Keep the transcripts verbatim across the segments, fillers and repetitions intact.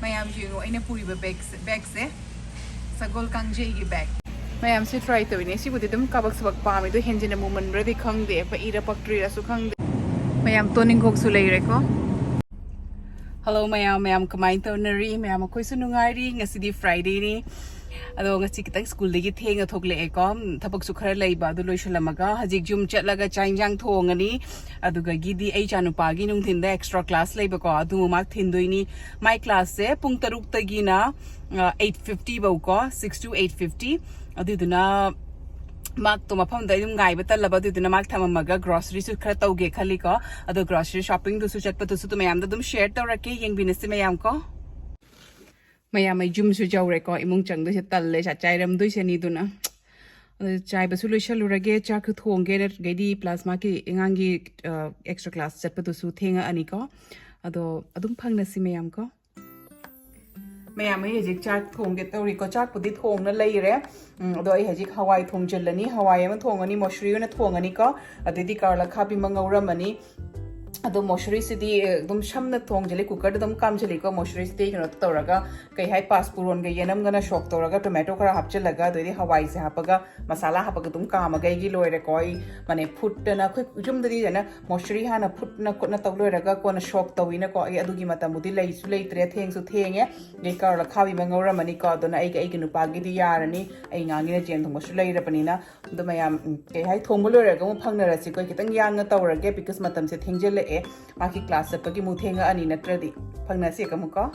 ꯃꯌꯥꯝꯁꯨ ꯌꯦꯡꯉꯣ, ꯑꯩꯅ ꯄꯨꯔꯤꯕ ꯕꯦꯒꯁꯦ, ꯕꯦꯒꯁꯦ ꯁꯒꯣꯜ ꯀꯥꯡꯖꯩꯒꯤ ꯕꯦꯒ꯫ ꯃꯌꯥꯝꯁꯦ ꯇ꯭ꯔꯥꯏ ꯇꯧꯔꯤꯅꯦ꯫ ꯁꯤꯕꯨꯗꯤ ꯑꯗꯨꯝ ꯀꯥꯕꯛ ꯁꯕꯛ ꯄꯥꯝꯃꯦ, ꯑꯗꯣ ꯍꯦꯟꯖꯤꯟꯅ ꯃꯨꯃꯟꯕ꯭ꯔꯗꯤ ꯈꯪꯗꯦ, ꯄꯛꯏꯔ ꯄꯛꯇ꯭ꯔꯤꯔꯁꯨ ꯈꯪꯗꯦ꯫ ꯃꯌꯥꯝ ꯇꯣꯅꯤꯡꯈꯣꯛꯁꯨ ꯂꯩꯔꯦꯀꯣ꯫ ꯍꯜꯂꯣ ꯃꯌꯥꯝ, ꯃꯌꯥꯝ ꯀꯃꯥꯏꯅ ꯇꯧꯅꯔꯤ? ꯃꯌꯥꯝ ꯑꯩꯈꯣꯏꯁꯨ ꯅꯨꯡꯉꯥꯏꯔꯤ꯫ ꯉꯁꯤꯗꯤ ꯐ꯭ꯔꯥꯏꯗꯦꯅꯤ, ꯑꯗꯣ ꯉꯁꯤ ꯈꯤꯇꯪ ꯁ꯭ꯀꯨꯜꯗꯒꯤ ꯊꯦꯡꯅ ꯊꯣꯛꯂꯛꯑꯦꯀꯣ꯫ ꯊꯕꯛꯁꯨ ꯈꯔ ꯂꯩꯕ, ꯑꯗꯨ ꯂꯣꯏꯁꯤꯜꯂꯝꯃꯒ ꯍꯧꯖꯤꯛ ꯌꯨꯝ ꯆꯠꯂꯒ ꯆꯥꯛ ꯏꯟꯁꯥꯡ ꯊꯣꯡꯉꯅꯤ꯫ ꯑꯗꯨꯒꯒꯤꯗꯤ ꯑꯩ ꯏꯆꯥꯅꯨꯄꯥꯒꯤ ꯅꯨꯡꯊꯤꯟꯗ ꯑꯦꯛꯁꯇ꯭ꯔꯥ ꯀ꯭ꯂꯥꯁ ꯂꯩꯕꯀꯣ, ꯑꯗꯨ ꯃꯥ ꯊꯤꯟꯗꯣꯏꯅꯤ꯫ ꯃꯥꯏ ꯀ꯭ꯂꯥꯁꯁꯦ ꯄꯨꯡ ꯇꯔꯨꯛꯇꯒꯤꯅ ꯑꯩꯠ ꯐꯤꯐꯇꯤ ꯐꯧꯀꯣ, ꯁꯤꯛꯁ ꯇꯨ ꯑꯩꯠ ꯐꯤꯐꯇꯤ꯫ ꯑꯗꯨꯗꯨꯅ ꯃꯥꯛꯇꯣ ꯃꯐꯝꯗ ꯑꯗꯨꯝ ꯉꯥꯏꯕ ꯇꯜꯂꯕ, ꯑꯗꯨꯗꯨꯅ ꯃꯥꯛ ꯊꯝꯃꯝꯃꯒ ꯒ꯭ꯔꯣꯁꯔꯤꯁꯨ ꯈꯔ ꯇꯧꯒꯦ ꯈꯜꯂꯤꯀꯣ꯫ ꯑꯗꯣ ꯒ꯭ꯔꯣꯁꯔꯤ ꯁꯣꯞꯄꯤꯡꯗꯨꯁꯨ ꯆꯠꯄꯗꯨꯁꯨ ꯑꯗꯨ ꯃꯌꯥꯝꯗꯣ ꯑꯗꯨꯝ ꯁꯤꯌꯔ ꯇꯧꯔꯛꯀꯦ, ꯌꯦꯡꯕꯤꯅꯁꯤ ꯃꯌꯥꯝ ꯀꯣ꯫ ꯃꯌꯥꯝ ꯑꯩ ꯌꯨꯝꯁꯨ ꯌꯧꯔꯦꯀꯣ, ꯏꯃꯨꯡ ꯆꯪꯗꯣꯏꯁꯦ ꯇꯜꯂꯦ, ꯆꯥꯛ ꯆꯥꯏꯔꯝꯗꯣꯏꯁꯦ ꯑꯅꯤꯗꯨꯅ꯫ ꯑꯗꯨ ꯆꯥꯏꯕꯁꯨ ꯂꯣꯏꯁꯜꯂꯨꯔꯒꯦ, ꯆꯥꯛꯁꯨ ꯊꯣꯡꯒꯦ, ꯅꯠꯇ꯭ꯔꯒꯩꯗꯤ ꯄ꯭ꯂꯁ ꯃꯥꯒꯤ ꯑꯉꯥꯡꯒꯤ ꯑꯦꯛꯁꯇ꯭ꯔꯥ ꯀ꯭ꯂꯥꯁ ꯆꯠꯄꯗꯨꯁꯨ ꯊꯦꯡꯉꯛꯑꯅꯤꯀꯣ꯫ ꯑꯗꯣ ꯑꯗꯨꯝ ꯐꯪꯅꯁꯤ ꯃꯌꯥꯝ ꯀꯣ꯫ ꯃꯌꯥꯝ, ꯑꯩ ꯍꯧꯖꯤꯛ ꯆꯥꯛ ꯊꯣꯡꯒꯦ ꯇꯧꯔꯤꯀꯣ꯫ ꯆꯥꯛꯄꯨꯗꯤ ꯊꯣꯡꯅ ꯂꯩꯔꯦ꯫ ꯎꯝ, ꯑꯗꯣ ꯑꯩ ꯍꯧꯖꯤꯛ ꯍꯋꯥꯏ ꯊꯣꯡꯖꯤꯜꯂꯅꯤ, ꯍꯋꯥꯏ ꯑꯃ ꯊꯣꯡꯉꯅꯤ, ꯃꯣꯁꯨꯔꯤ ꯑꯣꯏꯅ ꯊꯣꯡꯉꯅꯤꯀꯣ꯫ ꯑꯗꯩꯗꯤ ꯀꯥꯔꯣꯠ ꯑꯈꯥꯕꯤ ꯑꯃ ꯉꯧꯔꯝꯃꯅꯤ꯫ ꯑꯗꯣ ꯃꯣꯁꯨꯔꯤꯁꯤꯗꯤ ꯑꯗꯨꯝ ꯁꯝꯅ ꯊꯣꯡꯖꯤꯜꯂꯤ, ꯀꯨꯀꯔꯗ ꯑꯗꯨꯝ ꯀꯥꯝꯖꯤꯜꯂꯤꯀꯣ꯫ ꯃꯣꯁꯨꯔꯤꯁꯤꯗꯤ ꯀꯩꯅꯣ ꯇꯧꯔꯒ, ꯀꯩ ꯍꯥꯏ, ꯄꯥꯁꯄꯨꯔꯣꯟꯒ ꯌꯦꯅꯝꯒꯅ ꯁꯣꯛ ꯇꯧꯔꯒ, ꯇꯣꯃꯦꯇꯣ ꯈꯔ ꯍꯥꯞꯆꯤꯜꯂꯒ, ꯑꯗꯩꯗꯤ ꯍꯋꯥꯏꯁꯦ ꯍꯥꯞꯄꯒ, ꯃꯁꯥꯂꯥ ꯍꯥꯞꯄꯒ ꯑꯗꯨꯝ ꯀꯥꯝꯃꯒ ꯑꯩꯒꯤ ꯂꯣꯏꯔꯦꯀꯣ꯫ ꯑꯩ ꯃꯥꯅꯦ ꯐꯨꯠꯇꯅ, ꯑꯩꯈꯣꯏ ꯌꯨꯝꯗꯗꯤ ꯀꯩꯅꯣ ꯃꯣꯁꯨꯔꯤ ꯍꯥꯟꯅ ꯐꯨꯠꯅ ꯈꯣꯠꯅ ꯇꯧ ꯂꯣꯏꯔꯒ ꯀꯣꯟꯅ ꯁꯣꯛ ꯇꯧꯋꯤꯅꯀꯣ꯫ ꯑꯩ ꯑꯗꯨꯒꯤ ꯃꯇꯝꯕꯨꯗꯤ ꯂꯩꯁꯨ ꯂꯩꯇ꯭ꯔꯦ, ꯊꯦꯡꯁꯨ ꯊꯦꯡꯉꯦ꯫ ꯑꯗꯩ ꯀꯥꯔꯣꯠ ꯑꯈꯥꯕꯤ ꯑꯃ ꯉꯧꯔꯝꯃꯅꯤꯀꯣ꯫ ꯑꯗꯨꯅ ꯑꯩꯒꯤ, ꯑꯩꯒꯤ ꯅꯨꯄꯥꯒꯤꯗꯤ ꯌꯥꯔꯅꯤ, ꯑꯩ ꯉꯥꯡꯉꯤꯅ ꯖꯦꯟ ꯊꯣꯡꯕꯁꯨ ꯂꯩꯔꯕꯅꯤꯅ꯫ ꯑꯗꯣ ꯃꯌꯥꯝ, ꯎꯝ, ꯀꯩ ꯍꯥꯏ, ꯊꯣꯡꯕ ꯂꯣꯏꯔꯒ ꯑꯃꯨꯛ ꯐꯪꯅꯔꯁꯤꯀꯣ꯫ ꯑꯩ ꯈꯤꯇꯪ ꯌꯥꯡꯅ ꯇꯧꯔꯒꯦ, ꯕꯤꯀꯣꯁ ꯃꯇꯝꯁꯦ ꯊꯦꯡꯖꯤꯜꯂꯛꯑꯦ꯫ ꯃꯥꯒꯤ ꯀ꯭ꯂꯥꯁ ꯆꯠꯄꯒꯤ ꯑꯃꯨꯛ ꯊꯦꯡꯉꯛꯑꯅꯤ, ꯅꯠꯇ꯭ꯔꯗꯤ꯫ ꯐꯪꯅꯁꯤ ꯑꯃꯨꯛꯀꯣ꯫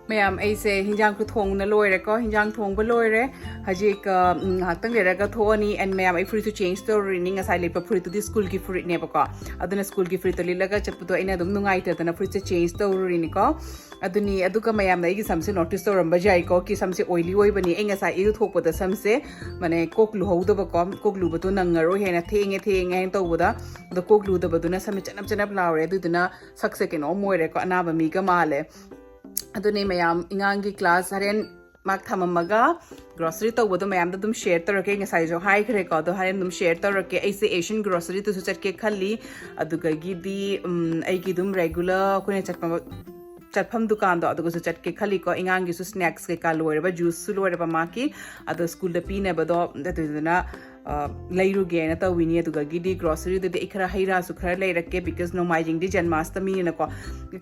ꯃꯌꯥꯝ, ꯑꯩꯁꯦ ꯍꯤꯟꯖꯥꯡꯁꯨ ꯊꯣꯡꯅ ꯂꯣꯏꯔꯦꯀꯣ꯫ ꯍꯤꯟꯖꯥꯡ ꯊꯣꯡꯕ ꯂꯣꯏꯔꯦ꯫ ꯍꯧꯖꯤꯛ, ꯑ, ꯎꯝ, ꯉꯥꯏꯍꯥꯛꯇꯪ ꯂꯩꯔꯒ ꯊꯣꯛꯑꯅꯤ꯫ And ꯃꯌꯥꯝ, ꯑꯩ ꯐꯨꯔꯤꯠꯁꯨ ꯆꯦꯟꯖ ꯇꯧꯔꯨꯔꯤꯅꯤ꯫ ꯉꯁꯥꯏ ꯂꯤꯠꯄ ꯐꯨꯔꯤꯠꯇꯨꯗꯤ ꯁ꯭ꯀꯨꯜꯒꯤ ꯐꯨꯔꯤꯠꯅꯦꯕꯀꯣ꯫ ꯑꯗꯨꯅ ꯁ꯭ꯀꯨꯜꯒꯤ ꯐꯨꯔꯤꯠꯇꯣ ꯂꯤꯠꯂꯒ ꯆꯠꯄꯗꯣ ꯑꯩꯅ ꯑꯗꯨꯝ ꯅꯨꯡꯉꯥꯏꯇꯗꯅ ꯐꯨꯔꯤꯠꯁꯦ ꯆꯦꯟꯖ ꯇꯧꯔꯨꯔꯤꯅꯤꯀꯣ꯫ ꯑꯗꯨꯅꯤ, ꯑꯗꯨꯒ ꯃꯌꯥꯝꯅ ꯑꯩꯒꯤ ꯁꯝꯁꯦ ꯅꯣꯇꯤꯁ ꯇꯧꯔꯝꯕ ꯌꯥꯏꯀꯣ, ꯀꯤ ꯁꯝꯁꯦ ꯑꯣꯏꯂꯤ ꯑꯣꯏꯕꯅꯤ꯫ ꯑꯩ ꯉꯁꯥꯏ ꯏꯔꯨꯊꯣꯛꯄꯗ ꯁꯝꯁꯦ, ꯃꯥꯅꯦ, ꯀꯣꯛ ꯂꯨꯍꯧꯗꯕꯀꯣ, ꯀꯣꯛ ꯂꯨꯕꯗꯣ ꯅꯪꯉꯔꯣꯏ ꯍꯥꯏꯅ, ꯊꯦꯡꯉꯦ ꯊꯦꯡꯉꯦ ꯍꯥꯏꯅ ꯇꯧꯕꯗ, ꯑꯗꯣ ꯀꯣꯛ ꯂꯨꯗꯕꯗꯨꯅ ꯁꯝꯁꯦ ꯆꯅꯞ ꯆꯅꯞ ꯂꯥꯎꯔꯦ꯫ ꯑꯗꯨꯗꯨꯅ ꯁꯛꯁꯦ ꯀꯩꯅꯣꯝ ꯑꯣꯏꯔꯦꯀꯣ, ꯑꯅꯥꯕ ꯃꯤꯒ ꯃꯥꯜꯂꯦ꯫ ꯑꯗꯨꯅꯦ ꯃꯌꯥꯝ, ꯑꯉꯥꯡꯒꯤ ꯀ꯭ꯂꯥꯁ ꯍꯣꯔꯦꯟ ꯃꯥꯛ ꯊꯝꯃꯝꯃꯒ ꯒ꯭ꯔꯣꯁꯔꯤ ꯇꯧꯕꯗꯣ ꯃꯌꯥꯝꯗ ꯑꯗꯨꯝ ꯁꯤꯌꯔ ꯇꯧꯔꯛꯀꯦ꯫ ꯑꯩ ꯉꯁꯥꯏꯁꯨ ꯍꯥꯏꯈ꯭ꯔꯦꯀꯣ, ꯑꯗꯣ ꯍꯣꯔꯦꯟ ꯑꯗꯨꯝ ꯁꯤꯌꯔ ꯇꯧꯔꯛꯀꯦ꯫ ꯑꯩꯁꯦ ꯑꯦꯁꯤꯌꯟ ꯒ꯭ꯔꯣꯁꯔꯤꯗꯁꯨ ꯆꯠꯀꯦ ꯈꯜꯂꯤ꯫ ꯑꯗꯨꯗꯒꯤꯗꯤ, ꯎꯝ, ꯑꯩꯒꯤ ꯑꯗꯨꯝ ꯔꯦꯒꯨꯂꯔ ꯑꯩꯈꯣꯏꯅ ꯆꯠꯄ ꯆꯠꯐꯝ ꯗꯨꯀꯥꯟꯗꯣ ꯑꯗꯨꯒꯁꯨ ꯆꯠꯀꯦ ꯈꯜꯂꯤꯀꯣ꯫ ꯑꯉꯥꯡꯒꯤꯁꯨ ꯁ꯭ꯅꯦꯛꯁ ꯀꯩꯀꯥ ꯂꯣꯏꯔꯕ, ꯖꯨꯁꯁꯨ ꯂꯣꯏꯔꯕ ꯃꯥꯒꯤ, ꯑꯗꯣ ꯁ꯭ꯀꯨꯜꯗ ꯄꯤꯅꯕꯗꯣ ꯑꯗꯨꯗꯨꯅ ꯑ, ꯂꯩꯔꯨꯒꯦꯅ ꯇꯧꯋꯤꯅꯤ꯫ ꯑꯗꯨꯗꯒꯤꯗꯤ ꯒ꯭ꯔꯣꯁꯔꯤꯗꯗꯤ ꯑꯩ ꯈꯔ ꯍꯩ ꯔꯥꯁꯨ ꯈꯔ ꯂꯩꯔꯛꯀꯦ, because ꯅꯣꯡꯃꯥꯏꯖꯤꯡꯗꯤ ꯖꯟꯃꯥꯁꯇꯃꯤꯅꯤꯅꯀꯣ꯫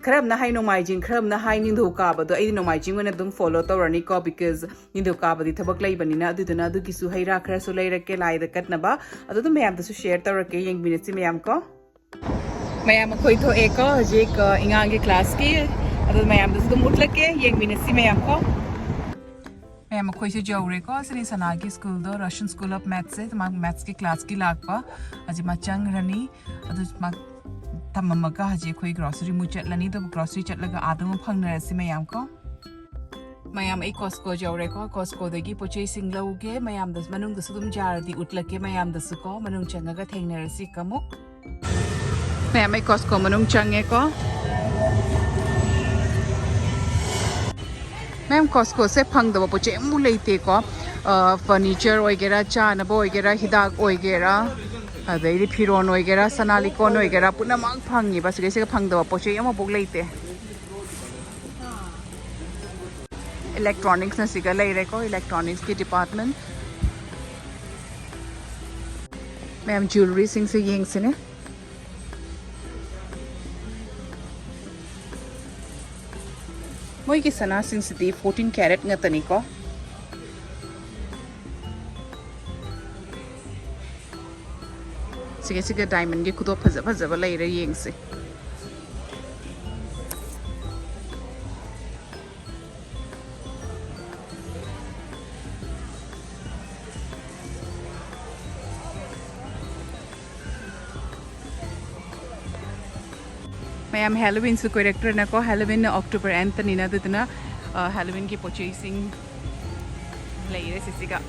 ꯈꯔ ꯑꯃꯅ ꯍꯥꯏ ꯅꯣꯡꯃꯥꯏꯖꯤꯡ, ꯈꯔ ꯑꯃꯅ ꯍꯥꯏ ꯅꯤꯡꯊꯧꯀꯥꯕꯗꯣ꯫ ꯑꯩꯗꯤ ꯅꯣꯡꯃꯥꯏꯖꯤꯡ ꯑꯣꯏꯅ ꯑꯗꯨꯝ ꯐꯣꯂꯣ ꯇꯧꯔꯅꯤꯀꯣ, because ꯅꯤꯡꯊꯧꯀꯥꯕꯗꯤ ꯊꯕꯛ ꯂꯩꯕꯅꯤꯅ꯫ ꯑꯗꯨꯗꯨꯅ ꯑꯗꯨꯒꯤꯁꯨ ꯍꯩ ꯔꯥ ꯈꯔꯁꯨ ꯂꯩꯔꯛꯀꯦ ꯂꯥꯏꯗ ꯀꯠꯅꯕ꯫ ꯑꯗꯨ ꯑꯗꯨꯝ ꯃꯌꯥꯝꯗꯁꯨ ꯁꯦꯌꯔ ꯇꯧꯔꯛꯀꯦ, ꯌꯦꯡꯃꯤꯟꯅꯁꯤ ꯃꯌꯥꯝ ꯀꯣ꯫ ꯃꯌꯥꯝ ꯑꯩꯈꯣꯏ ꯊꯣꯛꯑꯦꯀꯣ ꯍꯧꯖꯤꯛ, ꯑ, ꯑꯉꯥꯡꯒꯤ ꯀ꯭ꯂꯥꯁꯀꯤ꯫ ꯑꯗꯨ ꯃꯌꯥꯝꯗꯁꯨ ꯑꯗꯨꯝ ꯎꯠꯂꯛꯀꯦ, ꯌꯦꯡꯃꯤꯟꯅꯁꯤ ꯃꯌꯥꯝ ꯀꯣ꯫ ꯃꯌꯥꯝ ꯑꯩꯈꯣꯏꯁꯦ ꯌꯧꯔꯦꯀꯣ꯫ ꯁꯤꯅꯤ ꯁꯅꯥꯒꯤ ꯁ꯭ꯀꯨꯜꯗꯣ, Russian School of Maths ꯁꯦ꯫ ꯃꯥ ꯃꯦꯊꯁꯀꯤ ꯀ꯭ꯂꯥꯁꯀꯤ ꯂꯥꯛꯄ꯫ ꯍꯧꯖꯤꯛ ꯃꯥ ꯆꯪꯈ꯭ꯔꯅꯤ꯫ ꯑꯗꯨ ꯃꯥ ꯇꯝꯃꯝꯃꯒ ꯍꯧꯖꯤꯛ ꯑꯩꯈꯣꯏ ꯒ꯭ꯔꯣꯁꯔꯤ ꯃꯨꯛ ꯆꯠꯂꯅꯤ꯫ ꯑꯗꯨꯕꯨ ꯒ꯭ꯔꯣꯁꯔꯤ ꯆꯠꯂꯒ ꯑꯥꯗ ꯑꯃꯨꯛ ꯐꯪꯅꯔꯁꯤ ꯃꯌꯥꯝ ꯀꯣ꯫ ꯃꯌꯥꯝ, ꯑꯩ ꯀꯣꯁꯀꯣ ꯌꯧꯔꯦꯀꯣ꯫ ꯀꯣꯁꯀꯣꯗꯒꯤ ꯄꯣꯠ ꯆꯩꯁꯤꯡ ꯂꯧꯒꯦ꯫ ꯃꯌꯥꯝꯗ ꯃꯅꯨꯡꯗꯁꯨ ꯑꯗꯨꯝ ꯌꯥꯔꯗꯤ ꯎꯠꯂꯛꯀꯦ ꯃꯌꯥꯝꯗꯁꯨ ꯀꯣ꯫ ꯃꯅꯨꯡ ꯆꯪꯉꯒ ꯊꯦꯡꯅꯔꯁꯤ ꯑꯃꯨꯛ꯫ ꯃꯌꯥꯝ, ꯑꯩ ꯀꯣꯁꯀꯣ ꯃꯅꯨꯡ ꯆꯪꯉꯦꯀꯣ꯫ ꯃꯌꯥꯝ, ꯀꯣꯁꯀꯣꯁꯦ ꯐꯪꯗꯕ ꯄꯣꯠ ꯆꯩ ꯑꯃꯨꯛ ꯂꯩꯇꯦꯀꯣ꯫ ꯑ, ꯐꯔꯅꯤꯆꯔ ꯑꯣꯏꯒꯦꯔꯥ, ꯆꯥꯅꯕ ꯑꯣꯏꯒꯦꯔꯥ, ꯍꯤꯗꯥꯛ ꯑꯣꯏꯒꯦꯔꯥ, ꯑꯗꯩꯗꯤ ꯐꯤꯔꯣꯟ ꯑꯣꯏꯒꯦꯔꯥ, ꯁꯅꯥ ꯂꯤꯛꯀꯣꯟ ꯑꯣꯏꯒꯦꯔꯥ, ꯄꯨꯝꯅꯃꯛ ꯐꯪꯉꯤꯕ꯫ ꯁꯤꯗꯩꯁꯤꯗ ꯐꯪꯗꯕ ꯄꯣꯠ ꯆꯩ ꯑꯃꯐꯥꯎ ꯂꯩꯇꯦ꯫ ꯏꯂꯦꯛꯇ꯭ꯔꯣꯅꯤꯛꯁꯅ ꯁꯤꯒ ꯂꯩꯔꯦꯀꯣ, ꯏꯂꯦꯛꯇ꯭ꯔꯣꯅꯤꯛꯁꯀꯤ ꯗꯤꯄꯥꯔꯠꯃꯦꯟ꯫ ꯃꯌꯥꯝ, ꯖ꯭ꯋꯦꯂꯔꯤꯁꯤꯡꯁꯦ ꯌꯦꯡꯁꯤꯅꯦ꯫ ꯃꯣꯏꯒꯤ ꯁꯅꯥꯁꯤꯡꯁꯤꯗꯤ ꯐꯣꯔꯇꯤꯟ ꯀꯦꯔꯦꯠ ꯉꯥꯛꯇꯅꯤꯀꯣ꯫ ꯁꯤꯒ ꯁꯤꯒ ꯗꯥꯏꯃꯟꯒꯤ ꯈꯨꯗꯣꯞ ꯐꯖ ꯐꯖꯕ ꯂꯩꯔꯦ, ꯌꯦꯡꯁꯦ꯫ ꯃꯌꯥꯝ, ꯍꯦꯂꯣꯋꯤꯟꯁꯨ ꯀꯣꯏꯔꯛꯇ꯭ꯔꯦꯅꯀꯣ꯫ ꯍꯦꯂꯣꯋꯤꯟꯅ ꯑꯣꯛꯇꯣꯕꯔ ꯑꯦꯟꯇꯅꯤꯅ, ꯑꯗꯨꯗꯨꯅ, ꯑ, ꯍꯦꯂꯣꯋꯤꯟꯒꯤ ꯄꯣꯠ ꯆꯩꯁꯤꯡ ꯂꯩꯔꯦ ꯁꯤꯁꯤꯒ꯫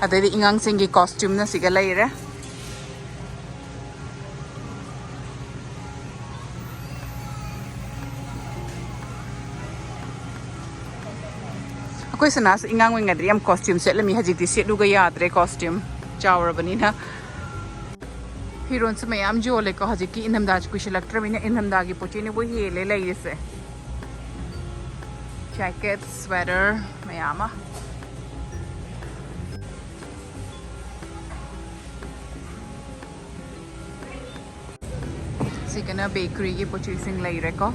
ꯑꯗꯩꯗꯤ ꯑꯉꯥꯡꯁꯤꯡꯒꯤ ꯀꯣꯁꯇ꯭ꯌꯨꯝꯅ ꯁꯤꯒ ꯂꯩꯔꯦ꯫ ꯑꯩꯈꯣꯏ ꯁꯅꯥꯁꯦ ꯑꯉꯥꯡ ꯑꯣꯏꯔꯤꯉꯩꯗꯗꯤ ꯌꯥꯝ costume ꯁꯦꯠꯂꯝꯃꯤ, ꯍꯧꯖꯤꯛꯇꯤ ꯁꯦꯠꯂꯨꯒ ꯌꯥꯗ꯭ꯔꯦ costume ꯆꯥꯎꯔꯕꯅꯤꯅ꯫ ꯐꯤꯔꯣꯟꯁꯨ ꯃꯌꯥꯝ ꯌꯣꯜꯂꯦꯀꯣ, ꯍꯧꯖꯤꯛꯇꯤ ꯏꯪꯊꯝꯊꯥꯁꯨ ꯀꯨꯏꯁꯜꯂꯛꯇ꯭ꯔꯕꯅꯤꯅ ꯏꯪꯊꯝꯊꯥꯒꯤ ꯄꯣꯠ ꯆꯩꯅꯕꯨ ꯍꯦꯜꯂꯦ ꯂꯩꯔꯤꯁꯦ꯫ Jacket, sweater ꯃꯌꯥꯝ ꯑꯃ꯫ ꯁꯤꯒꯅ bakeryꯒꯤ ꯄꯣꯠ ꯆꯩꯁꯤꯡ ꯂꯩꯔꯦꯀꯣ꯫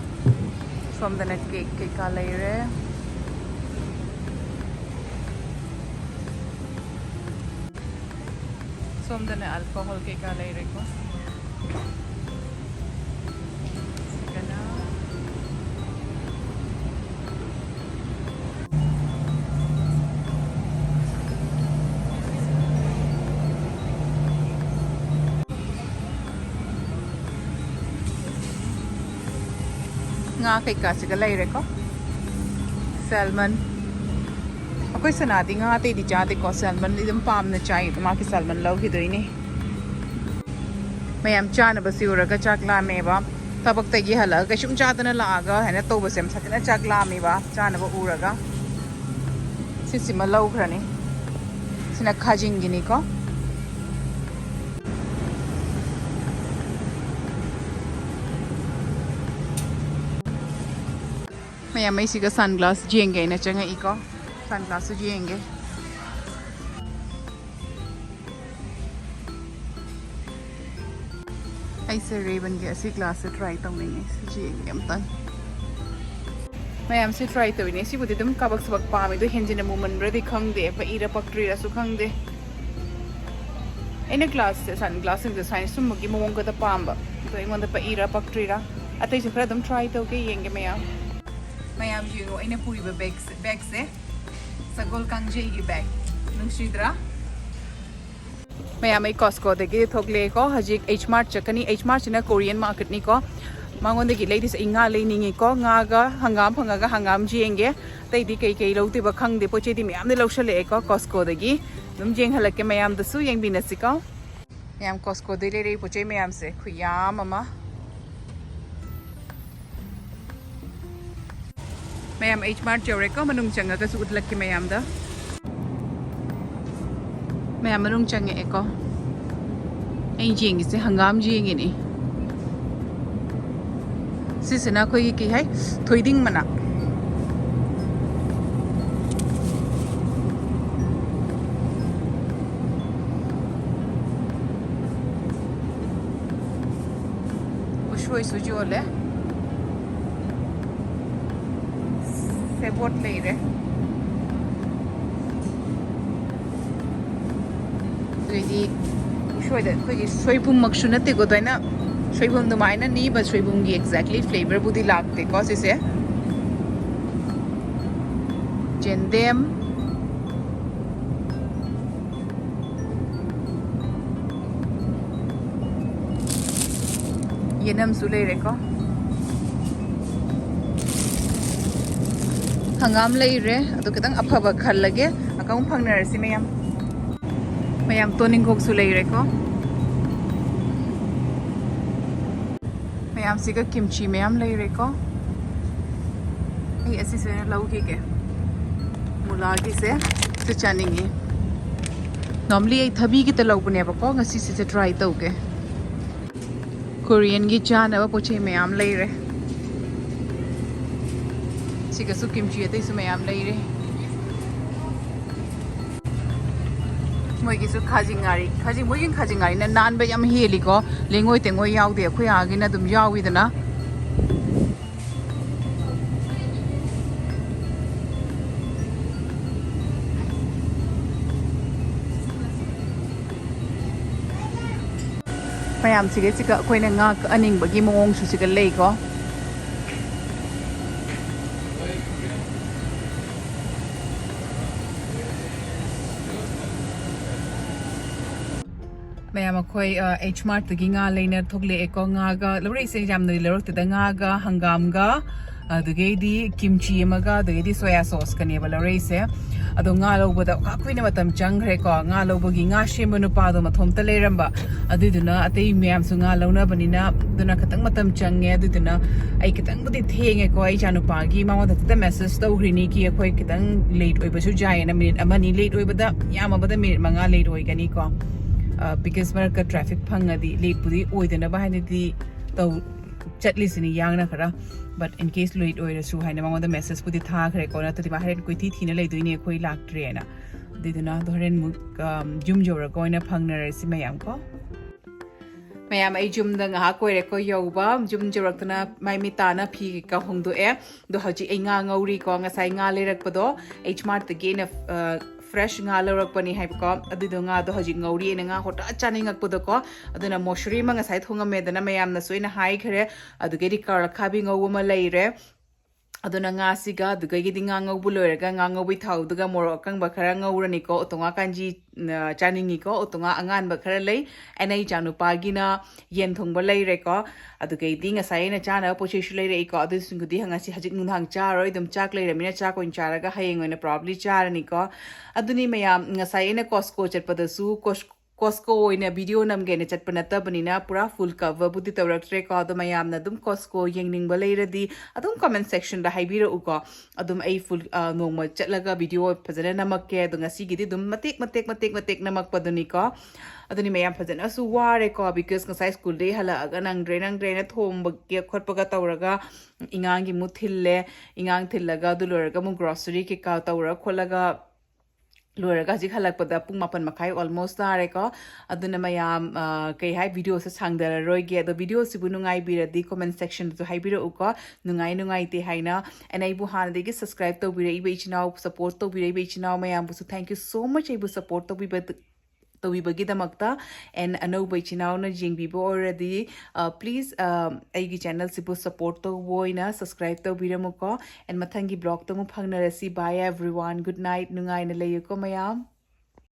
ꯁꯣꯝꯗꯅ cake ꯀꯩꯀꯥ ꯂꯩꯔꯦ꯫ ꯁꯣꯝꯗꯅ alcohol ꯀꯩꯀꯥ ꯂꯩꯔꯦꯀꯣ꯫ ꯁꯤꯒꯅ ꯉꯥ ꯀꯩꯀꯥꯁꯤꯒ ꯂꯩꯔꯦꯀꯣ꯫ Salmon꯫ ꯑꯩꯈꯣꯏ ꯁꯅꯥꯗꯤ ꯉꯥ ꯑꯇꯩꯗꯤ ꯆꯥꯗꯦꯀꯣ, salmonꯗꯤ ꯑꯗꯨꯝ ꯄꯥꯝꯅ ꯆꯥꯏ꯫ ꯃꯥꯒꯤ salmon ꯂꯧꯈꯤꯗꯣꯏꯅꯦ꯫ ꯃꯌꯥꯝ ꯆꯥꯅꯕꯁꯤ ꯎꯔꯒ ꯆꯥꯛ ꯂꯥꯝꯃꯦꯕ꯫ ꯊꯕꯛꯇꯒꯤ ꯍꯜꯂꯛꯑꯒ ꯀꯩꯁꯨꯝ ꯆꯥꯗꯅ ꯂꯥꯛꯑꯒ ꯍꯥꯏꯅ ꯇꯧꯕꯁꯦ ꯌꯥꯝ ꯁꯥꯊꯤꯅ ꯆꯥꯛ ꯂꯥꯝꯃꯦꯕ, ꯆꯥꯅꯕ ꯎꯔꯒ꯫ ꯁꯤꯁꯤꯃ ꯂꯧꯈ꯭ꯔꯅꯤ꯫ ꯁꯤꯅ ꯈꯥꯖꯤꯡꯒꯤꯅꯤꯀꯣ꯫ ꯃꯌꯥꯝ ꯑꯩꯁꯤꯒ sunglass ꯌꯦꯡꯒꯦ ꯍꯥꯏꯅ ꯆꯪꯉꯛꯏꯀꯣ꯫ Sunglassꯁꯨ ꯌꯦꯡꯒꯦ꯫ ꯑꯩꯁꯦ Ray-Banꯒꯤ ꯑꯁꯤ glassꯁꯦ try ꯇꯧꯅꯤꯡꯉꯦ꯫ ꯁꯤ ꯌꯦꯡꯒꯦ ꯑꯝꯇꯪ꯫ ꯃꯌꯥꯝꯁꯦ try ꯇꯧꯔꯤꯅꯦ꯫ ꯁꯤꯕꯨꯗꯤ ꯑꯗꯨꯝ ꯀꯥꯕꯛ ꯁꯥꯕꯛ ꯄꯥꯝꯃꯦ꯫ ꯑꯗꯣ ꯍꯦꯟꯖꯤꯟꯅ ꯃꯨꯃꯟꯕ꯭ꯔꯗꯤ ꯈꯪꯗꯦ꯫ ꯄꯛꯏꯔꯥ ꯄꯛꯇ꯭ꯔꯤꯔꯥꯁꯨ ꯈꯪꯗꯦ꯫ ꯑꯩꯅ glassꯁꯦ, sunglassꯁꯤꯡꯁꯦ ꯁꯨꯃꯥꯏꯅ ꯁꯨꯝꯕꯒꯤ ꯃꯑꯣꯡꯒꯗ ꯄꯥꯝꯕ꯫ ꯑꯗꯣ ꯑꯩꯉꯣꯟꯗ ꯄꯛꯏꯔꯥ ꯄꯛꯇ꯭ꯔꯤꯔꯥ꯫ ꯑꯇꯩꯁꯨ ꯈꯔ ꯑꯗꯨꯝ try ꯇꯧꯒꯦ, ꯌꯦꯡꯒꯦ ꯃꯌꯥꯝ꯫ ꯃꯌꯥꯝ ꯌꯦꯡꯉꯣ ꯑꯩꯅ ꯄꯨꯔꯤꯕ bagꯁꯦ, bagꯁꯦ꯫ ꯁꯒꯣꯜ ꯀꯥꯡꯖꯩꯒꯤ bag꯫ ꯅꯨꯡꯁꯤꯗ꯭ꯔꯥ? ꯃꯌꯥꯝ, ꯑꯩ Costcoꯗꯒꯤ ꯊꯣꯛꯂꯛꯑꯦꯀꯣ꯫ ꯍꯧꯖꯤꯛ H Mart ꯆꯠꯀꯅꯤ꯫ H Martꯁꯤꯅ Korean marketꯅꯤꯀꯣ꯫ ꯃꯉꯣꯟꯗꯒꯤ ꯂꯩꯗꯣꯏꯁꯦ ꯑꯩ ꯉꯥ ꯂꯩꯅꯤꯡꯉꯤꯀꯣ꯫ ꯉꯥꯒ ꯍꯪꯒꯥꯝ ꯐꯪꯉꯒ ꯍꯪꯒꯥꯝ ꯌꯦꯡꯒꯦ꯫ ꯑꯇꯩꯗꯤ ꯀꯩ ꯀꯩ ꯂꯧꯗꯣꯏꯕ ꯈꯪꯗꯦ꯫ ꯄꯣꯠ ꯆꯩꯗꯤ ꯃꯌꯥꯝꯗꯤ ꯂꯧꯁꯜꯂꯛꯑꯦꯀꯣ Costcoꯗꯒꯤ꯫ ꯑꯗꯨꯝ ꯌꯦꯡꯍꯜꯂꯛꯀꯦ, ꯃꯌꯥꯝꯗꯁꯨ ꯌꯦꯡꯕꯤꯅꯁꯤꯀꯣ꯫ ꯃꯌꯥꯝ, Costcoꯗꯩ ꯂꯩꯔꯛꯏ ꯄꯣꯠ ꯆꯩ ꯃꯌꯥꯝꯁꯦ ꯈꯨꯌꯥꯝ ꯑꯃ꯫ ꯃꯌꯥꯝ, H Mart ꯌꯧꯔꯦꯀꯣ꯫ ꯃꯅꯨꯡ ꯆꯪꯉꯒꯁꯨ ꯎꯠꯂꯛꯀꯦ ꯃꯌꯥꯝꯗ꯫ ꯃꯌꯥꯝ, ꯃꯅꯨꯡ ꯆꯪꯉꯛꯑꯦꯀꯣ꯫ ꯑꯩ ꯌꯦꯡꯉꯤꯁꯦ ꯍꯪꯒꯥꯝ ꯌꯦꯡꯉꯤꯅꯤ꯫ ꯁꯤꯁꯤꯅ ꯑꯩꯈꯣꯏꯒꯤ ꯀꯩ ꯍꯥꯏ, ꯊꯣꯏꯗꯤꯡ ꯃꯅꯥ꯫ ꯎꯁꯣꯏꯁꯨ ꯌꯣꯜꯂꯦ꯫ ꯁꯦꯕꯣꯠ ꯂꯩꯔꯦ꯫ ꯑꯗꯩꯗꯤ ꯎꯁꯣꯏꯗ ꯑꯩꯈꯣꯏꯒꯤ ꯁꯣꯏꯕꯨꯝꯃꯛꯁꯨ ꯅꯠꯇꯦꯀꯣ, ꯑꯗꯨꯃꯥꯏꯅ ꯁꯣꯏꯕꯨꯝ ꯑꯗꯨꯃꯥꯏꯅꯅꯤꯕ, ꯁꯣꯏꯕꯨꯝꯒꯤ exactly flavour ꯕꯨꯗꯤ ꯂꯥꯛꯇꯦꯀꯣ ꯁꯤꯁꯦ꯫ ꯌꯦꯟꯗꯦꯝ, ꯌꯦꯅꯝꯁꯨ ꯂꯩꯔꯦꯀꯣ꯫ ꯍꯪꯒꯥꯝ ꯂꯩꯔꯦ, ꯑꯗꯣ ꯈꯤꯇꯪ ꯑꯐꯕ ꯈꯜꯂꯒꯦ꯫ ꯑꯀꯪ ꯐꯪꯅꯔꯁꯤ ꯃꯌꯥꯝ꯫ ꯃꯌꯥꯝ, ꯇꯣꯅꯤꯡꯈꯣꯛꯁꯨ ꯂꯩꯔꯦꯀꯣ꯫ ꯃꯌꯥꯝꯁꯤꯒ ꯀꯤꯝꯆꯤ ꯃꯌꯥꯝ ꯂꯩꯔꯦꯀꯣ꯫ ꯑꯩ ꯑꯁꯤꯁꯦ ꯑꯣꯏꯅ ꯂꯧꯈꯤꯒꯦ꯫ ꯃꯨꯂꯥꯒꯤꯁꯦ ꯁꯤ ꯆꯥꯅꯤꯡꯉꯤ꯫ Normally ꯑꯩ ꯊꯕꯤ ꯈꯤꯇ ꯂꯧꯕꯅꯦꯕꯀꯣ, ꯉꯁꯤ ꯁꯤꯁꯦ try ꯇꯧꯒꯦ꯫ ꯀꯣꯔꯤꯌꯟꯒꯤ ꯆꯥꯅꯕ ꯄꯣꯠ ꯆꯩ ꯃꯌꯥꯝ ꯂꯩꯔꯦ꯫ ꯁꯤꯒꯁꯨ ꯀꯤꯝꯆꯤ ꯑꯇꯩꯁꯨ ꯃꯌꯥꯝ ꯂꯩꯔꯦ꯫ ꯃꯣꯏꯒꯤꯁꯨ ꯈꯥꯖꯤꯡ ꯉꯥꯔꯤ, ꯈꯥꯖꯤꯡ, ꯃꯣꯏꯒꯤ ꯈꯥꯖꯤꯡ ꯉꯥꯔꯤꯅ ꯅꯥꯟꯕ ꯌꯥꯝ ꯍꯦꯜꯂꯤꯀꯣ꯫ ꯂꯦꯡꯉꯣꯏ ꯇꯦꯡꯉꯣꯏ ꯌꯥꯎꯗꯦ, ꯑꯩꯈꯣꯏ ꯑꯥꯒꯤꯅ ꯑꯗꯨꯝ ꯌꯥꯎꯋꯤꯗꯅ꯫ ꯃꯌꯥꯝꯁꯤꯒ ꯁꯤꯒ ꯑꯩꯈꯣꯏꯅ ꯉꯥ ꯀꯛꯍꯟꯅꯤꯡꯕꯒꯤ ꯃꯑꯣꯡꯁꯨ ꯁꯤꯒ ꯂꯩꯀꯣ꯫ ꯃꯌꯥꯝ, ꯑꯩꯈꯣꯏ H Mart ꯇꯒꯤ ꯉꯥ ꯂꯩꯅ ꯊꯣꯛꯂꯛꯑꯦꯀꯣ꯫ ꯉꯥꯒ ꯂꯧꯔꯛꯏꯁꯦ ꯌꯥꯝꯅꯗꯤ ꯂꯧꯔꯛꯇꯦꯗ, ꯉꯥꯒ ꯍꯪꯒꯥꯝꯒ ꯑꯗꯨꯗꯒꯤꯗꯤ ꯀꯤꯝꯆꯤ ꯑꯃꯒ, ꯑꯗꯨꯗꯒꯤꯗꯤ ꯁꯣꯌꯥ ꯁꯣꯁꯀꯅꯦꯕ ꯂꯧꯔꯛꯏꯁꯦ꯫ ꯑꯗꯣ ꯉꯥ ꯂꯧꯕꯗ ꯈꯥ ꯀꯨꯏꯅ ꯃꯇꯝ ꯆꯪꯈ꯭ꯔꯦꯀꯣ꯫ ꯉꯥ ꯂꯧꯕꯒꯤ ꯉꯥ ꯁꯦꯝꯕ ꯅꯨꯄꯥꯗꯣ ꯃꯊꯣꯝꯇ ꯂꯩꯔꯝꯕ, ꯑꯗꯨꯏꯗꯨꯅ ꯑꯇꯩ ꯃꯌꯥꯝꯁꯨ ꯉꯥ ꯂꯧꯅꯕꯅꯤꯅ, ꯑꯗꯨꯅ ꯈꯤꯇꯪ ꯃꯇꯝ ꯆꯪꯉꯦ꯫ ꯑꯗꯨꯗꯨꯅ ꯑꯩ ꯈꯤꯇꯪꯕꯨꯗꯤ ꯊꯦꯡꯉꯦꯀꯣ꯫ ꯑꯩ ꯏꯆꯥꯅꯨꯄꯥꯒꯤ ꯃꯉꯣꯟꯗ ꯈꯤꯇꯪ ꯃꯦꯁꯦꯖ ꯇꯧꯈ꯭ꯔꯤꯅꯤ ꯀꯤ ꯑꯩꯈꯣꯏ ꯈꯤꯇꯪ ꯂꯦꯠ ꯑꯣꯏꯕꯁꯨ ꯌꯥꯏꯌꯦꯅ, ꯃꯤꯅꯤꯠ ꯑꯃꯅꯤ ꯂꯦꯠ ꯑꯣꯏꯕꯗ, ꯌꯥꯝꯃꯕꯗ ꯃꯤꯅꯤꯠ ꯃꯉꯥ ꯂꯦꯠ ꯑꯣꯏꯒꯅꯤꯀꯣ꯫ ꯕꯤꯀꯣꯁ ꯃꯔꯛꯇ ꯇ꯭ꯔꯥꯐꯤꯛ ꯐꯪꯉꯗꯤ ꯂꯦꯠꯄꯨꯗꯤ ꯑꯣꯏꯗꯅꯕ ꯍꯥꯏꯅꯗꯤ ꯇꯧ ꯆꯠꯂꯤꯁꯤꯅꯤ ꯌꯥꯡꯅ ꯈꯔ꯫ But in case late ꯑꯣꯏꯔꯁꯨ ꯍꯥꯏꯅ ꯃꯉꯣꯟꯗ ꯃꯦꯁꯦꯖꯄꯨꯗꯤ ꯊꯥꯈ꯭ꯔꯦꯀꯣ, ꯅꯠꯇ꯭ꯔꯗꯤ ꯃꯥ ꯍꯣꯔꯦꯟ ꯀꯣꯏꯊꯤ ꯊꯤꯅ ꯂꯩꯗꯣꯏꯅꯦ ꯑꯩꯈꯣꯏ ꯂꯥꯛꯇ꯭ꯔꯦꯅ꯫ ꯑꯗꯨꯏꯗꯨꯅ ꯑꯗꯣ ꯍꯣꯔꯦꯟ ꯑꯃꯨꯛ, ꯑꯝ, ꯌꯨꯝ ꯌꯧꯔꯒ ꯑꯣꯏꯅ ꯐꯪꯅꯔꯁꯤ ꯃꯌꯥꯝ ꯀꯣ꯫ ꯃꯌꯥꯝ, ꯑꯩ ꯌꯨꯝꯗ ꯉꯥꯏꯍꯥꯛ ꯑꯣꯏꯔꯦꯀꯣ ꯌꯧꯕ꯫ ꯌꯨꯝ ꯌꯧꯔꯛꯇꯅ ꯃꯥꯏ ꯃꯤꯠ ꯇꯥꯅ ꯐꯤ ꯀꯩꯀꯥ ꯍꯣꯡꯗꯣꯛꯑꯦ꯫ ꯑꯗꯣ ꯍꯧꯖꯤꯛ ꯑꯩ ꯉꯥ ꯉꯧꯔꯤꯀꯣ꯫ ꯉꯁꯥꯏ ꯉꯥ ꯂꯩꯔꯛꯄꯗꯣ, H Martꯇꯒꯤ ꯑꯩꯅ, ꯑ, fresh ꯉꯥ ꯂꯧꯔꯛꯄꯅꯤ ꯍꯥꯏꯕꯀꯣ꯫ ꯑꯗꯨꯗꯣ ꯉꯥꯗꯣ ꯍꯧꯖꯤꯛ ꯉꯧꯔꯤ꯫ ꯑꯩꯅ ꯉꯥ ꯍꯣꯇꯥ ꯆꯥꯅꯤꯡꯉꯛꯄꯗꯣꯀꯣ꯫ ꯑꯗꯨꯅ ꯃꯣꯁꯔꯤ ꯑꯃ ꯉꯁꯥꯏ ꯊꯣꯡꯉꯝꯃꯦꯗꯅ, ꯃꯌꯥꯝꯅꯁꯨ ꯑꯩꯅ ꯍꯥꯏꯈ꯭ꯔꯦ꯫ ꯑꯗꯨꯗꯒꯤꯗꯤ ꯀꯥꯔꯣꯠ ꯑꯈꯥꯕꯤ ꯉꯧꯕ ꯑꯃ ꯂꯩꯔꯦ꯫ ꯑꯗꯨꯅ ꯉꯥꯁꯤꯒ, ꯑꯗꯨꯗꯒꯤꯗꯤ ꯉꯥ ꯉꯧꯕ ꯂꯣꯏꯔꯒ ꯉꯥ ꯉꯧꯕꯒꯤ ꯊꯥꯎꯗꯨꯒ ꯃꯣꯔꯣꯛ ꯑꯀꯪꯕ ꯈꯔ ꯉꯧꯔꯅꯤꯀꯣ꯫ ꯎꯇꯣꯡꯉꯥ ꯀꯥꯟꯖꯤ, ꯑ, ꯆꯥꯅꯤꯡꯉꯤꯀꯣ꯫ ꯎꯇꯣꯡꯉꯥ ꯑꯉꯥꯟꯕ ꯈꯔ ꯂꯩ꯫ ꯑꯩꯅ ꯑꯩ ꯏꯆꯥꯅꯨꯄꯥꯒꯤꯅ ꯌꯦꯟ ꯊꯣꯡꯕ ꯂꯩꯔꯦꯀꯣ꯫ ꯑꯗꯨꯗꯒꯤꯗꯤ ꯉꯁꯥꯏ ꯑꯩꯅ ꯆꯥꯅꯕ ꯄꯣꯠ ꯆꯩꯁꯨ ꯂꯩꯔꯛꯏꯀꯣ꯫ ꯑꯗꯨꯁꯤꯡꯗꯨꯗꯤ ꯉꯁꯤ ꯍꯧꯖꯤꯛ ꯅꯨꯡꯗꯥꯡ ꯆꯥꯔꯣꯏ, ꯑꯗꯨꯝ ꯆꯥꯛ ꯂꯩꯔꯃꯤꯅ ꯆꯥꯛ ꯑꯣꯏꯅ ꯆꯥꯔꯒ ꯍꯌꯦꯡ ꯑꯣꯏꯅ probably ꯆꯥꯔꯅꯤꯀꯣ꯫ ꯑꯗꯨꯅꯤ ꯃꯌꯥꯝ, ꯉꯁꯥꯏ ꯑꯩꯅ Costco ꯆꯠꯄꯗꯁꯨ Cos-, Costco ꯑꯣꯏꯅ video ꯅꯝꯒꯦꯅ ꯆꯠꯄ ꯅꯠꯇꯕꯅꯤꯅ ꯄꯨꯔꯥ full coverꯕꯨꯗꯤ ꯇꯧꯔꯛꯇ꯭ꯔꯦꯀꯣ꯫ ꯑꯗꯣ ꯃꯌꯥꯝꯅ ꯑꯗꯨꯝ Costco ꯌꯦꯡꯅꯤꯡꯕ ꯂꯩꯔꯗꯤ ꯑꯗꯨꯝ comment sectionꯗ ꯍꯥꯏꯕꯤꯔꯛꯎꯀꯣ꯫ ꯑꯗꯨꯝ ꯑꯩ full, ꯑ, ꯅꯣꯡꯃ ꯆꯠꯂꯒ video ꯐꯖꯅ ꯅꯝꯃꯛꯀꯦ꯫ ꯑꯗꯣ ꯉꯁꯤꯒꯤꯗꯤ ꯑꯗꯨꯝ ꯃꯇꯦꯛ ꯃꯇꯦꯛ ꯃꯇꯦꯛ ꯃꯇꯦꯛ ꯅꯝꯃꯛꯄꯗꯨꯅꯤꯀꯣ꯫ ꯑꯗꯨꯅꯤ ꯃꯌꯥꯝ, ꯐꯖꯅꯁꯨ ꯋꯥꯔꯦꯀꯣ, because ꯉꯁꯥꯏ schoolꯗꯒꯤ ꯍꯜꯂꯛꯑꯒ ꯅꯪꯗ꯭ꯔꯦ ꯅꯪꯗ꯭ꯔꯦꯅ ꯊꯣꯡꯕꯒꯤ ꯈꯣꯠꯄꯒ ꯇꯧꯔꯒ ꯏꯉꯥꯡꯒꯤ ꯑꯃꯨꯛ ꯊꯤꯜꯂꯦ꯫ ꯏꯉꯥꯡ ꯊꯤꯜꯂꯒ ꯑꯗꯨ ꯂꯣꯏꯔꯒ ꯑꯃꯨꯛ grocery ꯀꯩꯀꯥ ꯇꯧꯔ ꯈꯣꯠꯂꯒ ꯂꯣꯏꯔꯒ ꯍꯧꯖꯤꯛ ꯍꯜꯂꯛꯄꯗ ꯄꯨꯡ ꯃꯥꯄꯟ ꯃꯈꯥꯏ almost ꯇꯥꯔꯦꯀꯣ꯫ ꯑꯗꯨꯅ ꯃꯌꯥꯝ, ꯑ, ꯀꯩ ꯍꯥꯏ, videoꯁꯦ ꯁꯥꯡꯗꯔꯔꯣꯏꯒꯦ꯫ ꯑꯗꯣ videoꯁꯤꯕꯨ ꯅꯨꯡꯉꯥꯏꯕꯤꯔꯗꯤ comment sectionꯗꯁꯨ ꯍꯥꯏꯕꯤꯔꯛꯎꯀꯣ꯫ ꯅꯨꯡꯉꯥꯏ ꯅꯨꯡꯉꯥꯏꯇꯦ ꯍꯥꯏꯅ꯫ And ꯑꯩꯕꯨ ꯍꯥꯟꯅꯗꯒꯤ subscribe ꯇꯧꯕꯤꯔꯛꯏꯕ ꯏꯆꯤꯟ ꯏꯅꯥꯎ, support ꯇꯧꯕꯤꯔꯛꯏꯕ ꯏꯆꯤꯟ ꯏꯅꯥꯎ ꯃꯌꯥꯝꯕꯨꯁꯨ thank you so much ꯑꯩꯕꯨ support ꯇꯧꯕꯤꯕ, ꯇꯧꯕꯤꯕꯒꯤꯗꯃꯛꯇ꯫ And ꯑꯅꯧꯕ ꯏꯆꯤꯟ ꯏꯅꯥꯎꯅ ꯌꯦꯡꯕꯤꯕ ꯑꯣꯏꯔꯗꯤ, ꯑ, please, ꯑ, ꯑꯩꯒꯤ channelꯁꯤꯕꯨ support ꯇꯧꯕ ꯑꯣꯏꯅ subscribe ꯇꯧꯕꯤꯔꯝꯃꯨꯀꯣ꯫ And ꯃꯊꯪꯒꯤ vlogꯇ ꯑꯃꯨꯛ ꯐꯪꯅꯔꯁꯤ꯫ Bye everyone, good night, ꯅꯨꯡꯉꯥꯏꯅ ꯂꯩꯌꯨꯀꯣ ꯃꯌꯥꯝ꯫